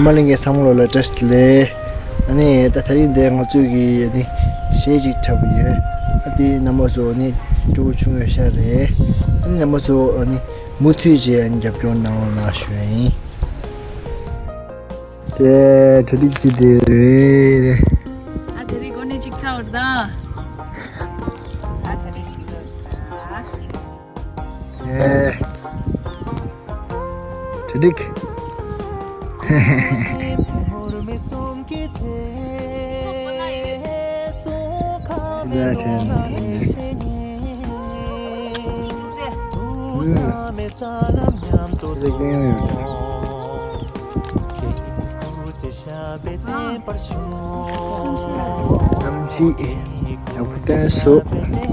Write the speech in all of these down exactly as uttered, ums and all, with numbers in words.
རྣམ་པ་ལྷན་རྒྱས་ཚང་མ་ལོ་ལ་བཀྲ་ཤིས་བདེ་ལེགས། ཨ་ནི་ད་དེ་རིང་འདིར་ང་ཚོས་ཀྱི་ཨ་ནི་གཞས་ཅིག་འཁྲབ་ཀྱི་ཡོད། ཨ་དེ་རྣམ་པ་ཚོ་ཨ་ནི་སྤྲོ་པོ་བྱུང་ཡོད་ཤག་རེད། ཨ་ནི་རྣམ་པ་ཚོ་ཨ་ནི་མུ་མཐུད་བྱས་ཨ་ནི་རྒྱབ་སྐྱོར་གནང་རོགས་གནང་ཞུ་ཡ་ཡིན། དེ་གྲ་སྒྲིག་བྱས་བསྡད་རེད། ཨ་དེ་རིང་གོ་གནས་ཅིག་འཁྲབ་པར་ད། ཨ་གྲ་སྒྲིག་བྱས་བསྡད་རེད་ད། ཨེ། གྲ་སྒྲིག། གནམ་གཤིས་ཡག་པོ་བསྟན་སོང་།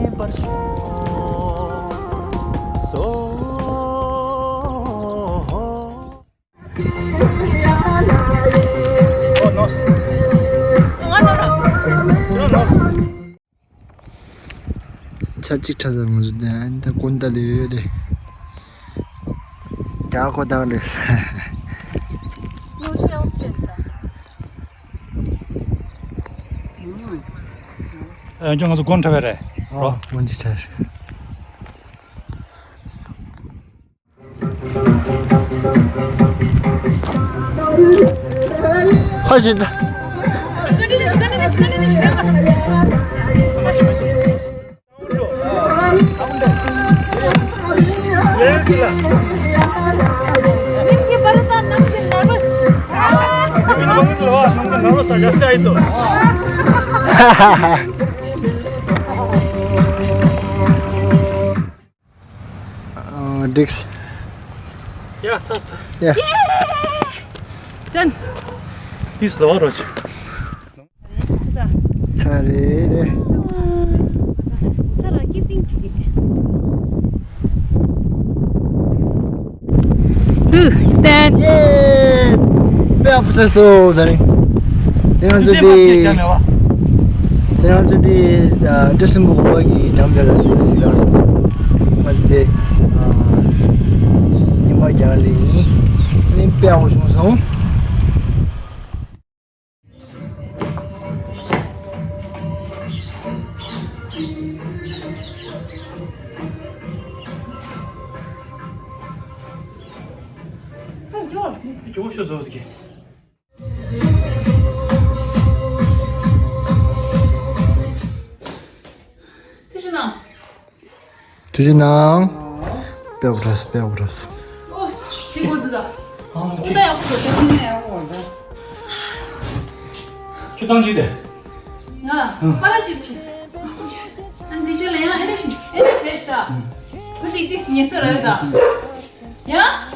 ཆར་གཅིག་ཁྲ་ཟར་ང་ཚོ་དེ་ཨ་ནི་ད་ཀུན་ཏ་ལེ་ཡོད་དེ། ད་ཁོ་ད་ལེ་ས། ཨ་ཅོ་ང་ཚོ་དགོན་ཁྲ་བས་རེད། ཨོ་རོ། དགོན་ཆེ་ཁྲ་རེད། ཧ་ཞེ་ད། འགྲིགས། ཡ་ཚ་ཚ། ཡ། ཡེ། ཏན། དེ་སླ་བ་རོ་ཆེ། ཚ་རེད་རེད། ཚ་ར་ཀི་ཏིང་ཅིག་གི། ཏུ་ཏན། ཡེ། དཔེ་ཡག་པོ་ཚར་སོང་ད་རིང་། དེ་རང་ཚོ་དེ། དེ་རང་ཚོ་དེ་ཨ། འདྲ་སྲིན་པོ་གོ་བ་གི་འགྲམ་དེ་ལ་སོ་སོ་ཞིག་རག་སོང་། ང་ཚོ་དེ་ཨ། ཉི་མ་རྒྱག་ལེ་ཡིན། ཨ་ནི་དཔེ་ཡག་པོ་བྱུང་སོང་། ཐུགས་རྗེ་གནང་། ཐུགས་རྗེ་གནང་། དཔེ་ཡག་པོ་འཁྲབ་སོང་། དཔེ་ཡག་པོ་འཁྲབ་སོང་། ཨོ། ཁྱེད་ཀོ་འདུག་ད། ཨོ་ད་ཡག་པོ་འཁྲབ་སོང་། ཁྱོད་ཐང་ཅིག་དེ། ང་ཨ། པ་ར་ཅིག་ཆི། ཨ་འདི་ཅི་ལ་ཡང་ཨེ་འདྲ་ཞིག་ཨེ་འདྲ་བྱས་ཤག་ཨ་འདི་ཏིས་ཉེ་སོ་ར་ད། ཡ།